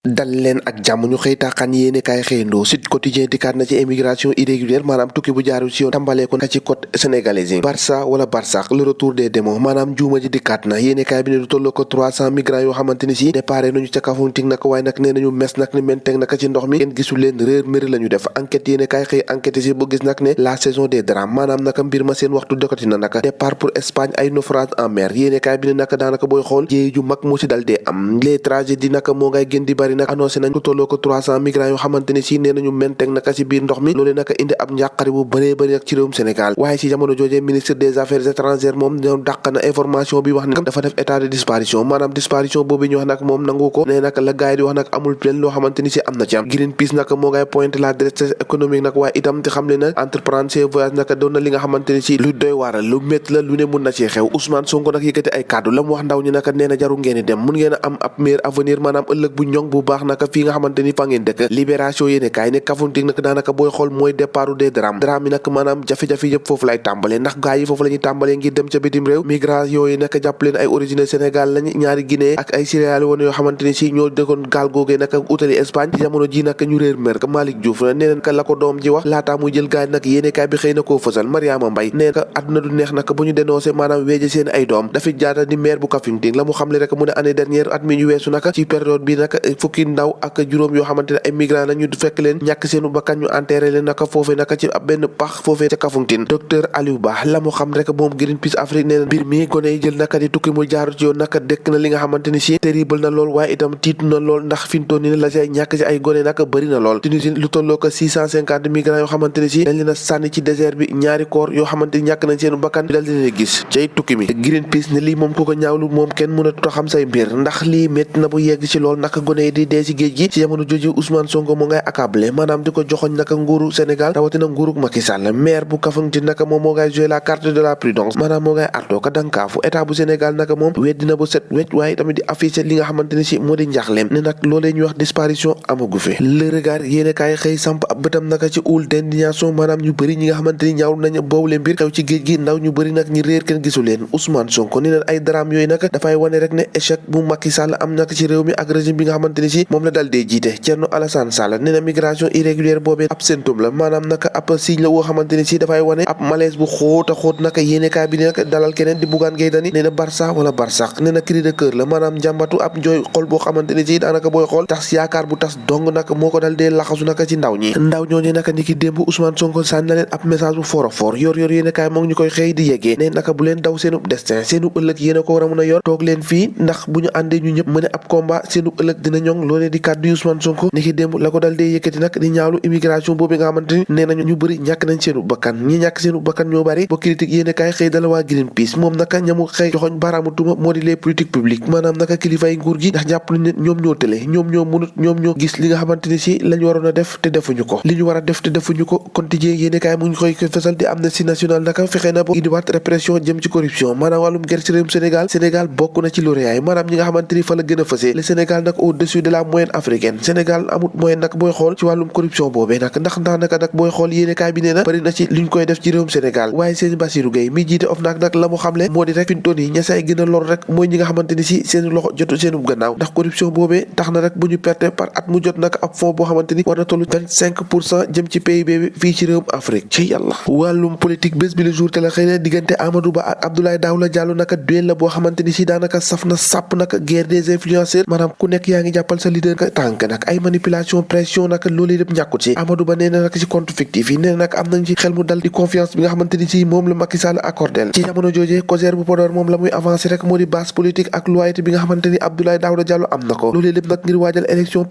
dal leen ak jàmm ñu xëy taaxaan yéene kaay xëyandoo Sud Quotidien dikkaat na ci immigration irrégulière maanaam tukki bu jaarul ci yoon tàmbalee ko ci côte sénégalaise yi Barça wala Barsaq le retour des démons maanaam juuma ji dikkaat na yéene kaay bi ne du tolloo ko 300 migrants yoo xamante ni si déparé nañu ca Kafountine nag waaye nag nee nañu mes nag ni menteng naka ci ndox mi kenn gisul leen réer méri la ñu def enquête yéene kaay xëy enquête si bu gis nag ne la saison des drames maanaam naka mbir ma seen waxtu dekati na naka départ pour Espagne ay naufrage en mer yéene kaay bi ne naka daanaka booy xool jéey ju mag moo si dal dee am les tragédies naka moo ngay gën di bari nag annoncé nañ tolloo ko 300 migrants yoo xamante ne si nee nañu menteng naka ci biir ndox mi loolee naka indi ab njàqare bu bëree bëri nag ci réewum Sénégal waaye ci jamono joojee ministre des affaires étrangères moom ñoo dàq na information bi wax ne dafa def état de disparition maanaam disparition boobu ñu wax nag moom nangu ko ne nag la gars yi di wax nag amul leen loo xamante ni si am na ci am Greenpeace nag moo ngay pointé la détresse économique nag waaye itam di xam le na entreprendre ses voyages nag doon na li nga xamante ni si lu doy waaral lu métti la lu ne mun na ci xew Ousmane Sonko nag yëkkati ay kàddu la mu wax ndaw ñi nag nee na jaru ngeen dem mun ngeen a am ab meilleur avenir maanaam ëllëg bu ñoŋ bu baax nag fii nga xamante ni fa ngeen dëkk libération yéene kaay ne Kafountine nag daanaka booy xool mooy départu des drames yi nag maanaam jafe-jafe yëpp foofu lay tàmbalee ndax gaa yi foofu la ñuy tàmbalee ngir dem ca bitim réew migrants yooyu nag jàpp leen ay origine Sénégal lañ ñaari Guinée ak ay Sierra Leone yoo xamante ni si ñoo dëkkoon gaal googee nag utali Espagne ci jamono ji nag ñu réer mer Malick Diouf nee neen ka la ko doom ji wax laataa muy jël gaal nag yéene kaay bi xëy na koo fësal Mariama Mbaye nee ka àdduna du neex nag bu ñu dénoncé maanaam weeje seen ay doom dafa jaata di maire bu Kafountine la mu xamle rek mu ne année dernière at mi ñu weesu nag ci période bi nag fukki ndaw ak juróom yoo xamante ne ay migrants la ñu fekk leen ñàkk seenu bakkan ñu enterré leen naka foofee naka ci ab benn pax foofee ca Kafountine docteur Aliou Ba la mu xam rek moom Greenpeace Afrique nee na mbir mi gone yi jël naka di tukki mu jaaru ci yoon naka dëkk na li nga xamante ni si terrible na lool waaye itam tiitu na lool ndax fintoon ni la say ñàkk si ay gone naka bëri na lool Tunisie lu tolloo ko 650 migrants yoo xamante ni si dañ leen a sànni ci désert bi ñaari koor yoo xamante ni ñàkk nañ seenu bakkan bi dal di leen gis cay tukki mi Greenpeace ne lii moom ku ko ñaawlu moom kenn mënatu a xam say mbir ndax lii métti na bu yegg ci lool naka gone yi di dee si géej gi ci jamono jooju Ousmane Sonko mu ngay accablé maanaam di ko joxoñ naka nguuru Sénégal rawatina nguuru Macky Sall maire bu Kafountine naka moom moo ngay joué la carte de la prudence maanaam moo ngay artoo ka dankaafu état bu Sénégal naka moom weddina bu set wecc waaye tamit di affiché li nga xamante ni si moo di njaxleem ne nag loolee ñuy wax disparition amagu fi le regard yéene kaay xëy samp ab bëtam naka ci houle d'indignation maanaam ñu bëri ñi nga xamante ni ñaawlu nañ boobule mbir xew ci géej gi ndaw ñu bëri nag ñi réer kenn gisu leen Ousmane Sonko ni leen ay drame yooyu nag dafay wane rek ne échec bu Macky Sall am nag ci réew mi ak régime bi nga xamante ni si moom la dal dee jiite Thierno Alassane Sall nee na migration irrégulière boobee ab symptôme la maanaam naka ab signe la woo xamante ni si dafay wane ab malaise bu xóot a xóot naka yéene kaay bi ne nag dalal keneen di Bougane Gueye Dany nee na Barça wala Barsaq nee na cri de cœur la maanaam njàmbatu ab njooy xol boo xamante ni si daanaka booy xool tas yaakaar bu tas dong naka moo ko dal dee laxasu naka ci ndaw ñi ndaw ñooñu naka ni ki démb Ousmane Sonko sànni na leen ab message bu fort a fort yor yéene kaay moo ngi ñu koy xëy di yeggee ne naka bu leen daw seenub destin seenub ëllëg yéena ko war a mën a yor toog leen fii ndax bu ñu àndee ñu ñëpp mën a ab combat seenub ëllëg dina ñoŋ loolee di kàddu Ousmane Sonko ni ki démb la ko dal dee yëkkati nag di ñaawlu immigration boobu nga xamante ni nee nañu ñu bëri ñàkk nañ seenu bakkan ñi ñàkk seenu bakkan ñoo bari ba critique yéene kaay xëy dala waa Greenpeace moom naka ñamu xëy joxoñ baaraamu tuuma moo di les politiques publiques maanaam naka kilifay nguur gi ndax jàpp nañ ne ñoom ñoo tële ñoom ñoo mënut ñoom ñoo gis li nga xamante ni si lañ waroon a def te defuñu ko li ñu war a def te defuñu ko quotidien yéene kaay mu ngi koy fesal di Amnesty National naka fexe na ba indiwaat répression jëm ci corruption maanaam wàllum ger ci réewum Sénégal bokk na ci lauréat yi maanaam ñi nga xamante ni fa la gën a fësee le Sénégal nag au-dessus de la moyenne africaine Sénégal amut moyenne nag booy xool ci wàllum corruption boobee nag ndax daanaka nag booy xool yéene kaay bi nee na bëri na ci liñ koy def ci réewum Sénégal waaye seen Bassirou Gueye mi jiite OFNAC nag la mu xamle moo di rek fintoon yi ña say gën a lor rek mooy ñi nga xamante ni si seen loxo jotu seenub gannaaw ndax corruption boobee tax na rek bu ñu perte par at mu jot nag ab fonds boo xamante ni war na tollu 25% jëm ci PIB bi fii ci réewum Afrique ci yàlla wàllum politique bés bi le jour te la xëy na diggante Amadou Ba ak Abdoulaye Daouda Diallo naka duel la boo xamante ni si daanaka saf na sàpp naka guerre des influenceurs maanaam ku nekk yaa ngi jàppal sa leader ka tànk nag ay manipulation pression naka loolu yëpp ñàkkut ci Amadou Ba nee na nag ci compte fictif yi nee na nag am nañ ci xel mu dal di confiance bi nga xamante ni si moom la Macky Sall accordé ci jamono joojee COJER bu Podor moom la muy avancé rek moo di base politique ak loyauté bi nga xamante ni Abdoulaye Daouda Diallo am na ko loolu lépp nag ngir waajal élection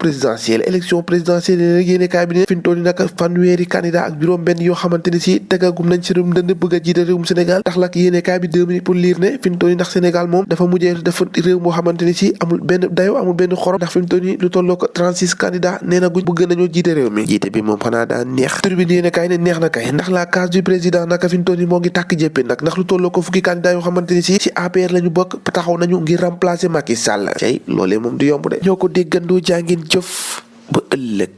présidentielle yéene kaay bi ne fi mu toll nii nag fanweeri candidat ak juróom benn yoo xamante ni si tegagum nañ ci réewum dënd bëgg a jiite réewum Sénégal ndax lak yéene kaay bi 2 minutes pour lire ne fi mu toll nii ndax Sénégal moom dafa mujjee dafa réew moo xamante ni si amul benn dayo amul benn xorom ndax fi mu toll nii lu tolloo ko 36 candidats nee na guñ bëgg nañoo jiite réew mi jiite bi moom xanaa daa neex tur bi yéene kaay ne neex na kay ndax la case du président naka fi mu toll nii moo ngi tàkk jéppee nag ndax lu tolloo ko fukki candidat yoo xamante ni si ci APR la ñu bokk taxaw nañu ngir remplacer Macky Sall tey loolee moom du yomb de ñoo ko déggandoo jàngin jëf ba ëllëg